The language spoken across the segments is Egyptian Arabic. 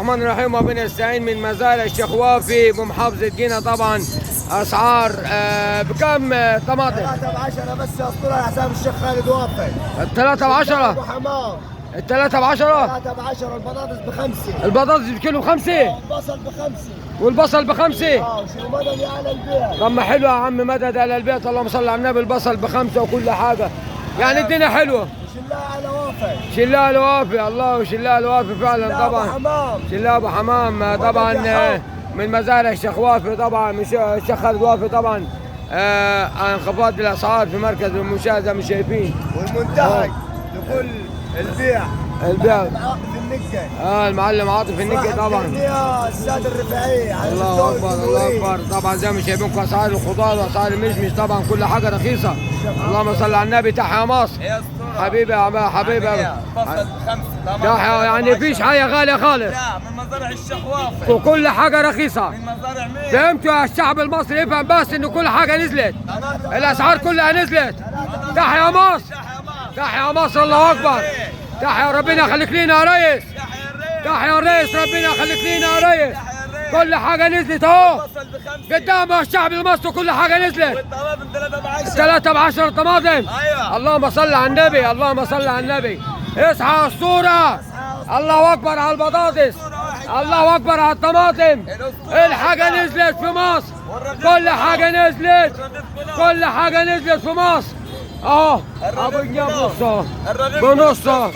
الرحمن الرحيم وبنستعين من مزارع الشيخ وافي بمحافظة قنا. طبعا اسعار بكم طماطم؟ 3 ب 10 بس يا اسطورة على حساب الشيخ خالد وافي. الثلاثة ب10. ابو حمام. الثلاثة ب10. 3 ب 10. البطاطس بخمسة. البطاطس بكيلو بخمسة. البصل بخمسة. والبصل بخمسة. وشو مدد على البيت. طب ما حلو يا عم، مدد على البيت. اللهم صل على النبي. البصل بخمسة وكل حاجة، يعني الدنيا حلوة. شلها على وافي. شلها على وافي. الله، وشلها على وافي فعلا. طبعا ابو حمام. شلها ابو حمام طبعا من مزارع الشيخ وافي، طبعا من الشيخ خالد وافي. طبعا انخفاض الاسعار في مركز المنشاة زي ما شايفين. والمنتهج لكل البيع. البيع عاطف النقه. المعلم عاطف النقه طبعا. السادة الرفاعيه. الله اكبر الله اكبر. طبعا زي ما شايفين اسعار الخضار واسعار المشمش، طبعا كل حاجة رخيصة. اللهم صل على النبي. تحيا مصر حبيبي يا حبيبي. بصل بخمسة. يعني فيش حاجة غالية خالص. لا، من مزارع الشيخ وافي وكل حاجة رخيصة. من مزارع مين؟ فهمتوا يا الشعب المصري؟ يفهم بس ان كل حاجة نزلت، الاسعار كلها نزلت. تحيا مصر، تحيا مصر. الله اكبر. تحيا، ربنا يخليك لينا يا ريس. تحيا الريس، ربنا يخليك لينا يا ريس. كل حاجة نزلت اهو قدام الشعب المصري، كل حاجة نزلت. والطماطم 3 ب 10. 3 ب 10 طماطم. ايوه. اللهم صل على النبي، اللهم صل على النبي. اصحى يا اسطورة. الله اكبر على البطاطس، الله اكبر على الطماطم. الحاجة نزلت في مصر، كل حاجة نزلت، كل حاجة نزلت في مصر اهو. ابو جنيه بنص اهو، بنص اهو.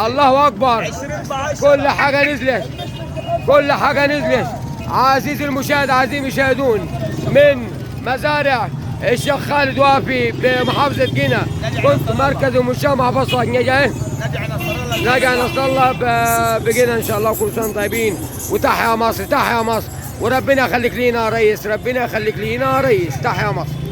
الله اكبر. كل حاجة نزلت، كل حاجة نزلت. عزيزي المشاهد، عزيزي المشاهدون، من مزارع الشيخ خالد وافي بمحافظة قنا، كنت مركز المنشاة محافظة قنا. نجع نصر الله بقنا ان شاء الله. كل سنة طيبين. وتحيا مصر، تحيا مصر. وربنا يخليك لينا يا ريس، ربنا يخليك لينا يا ريس. تحيا مصر.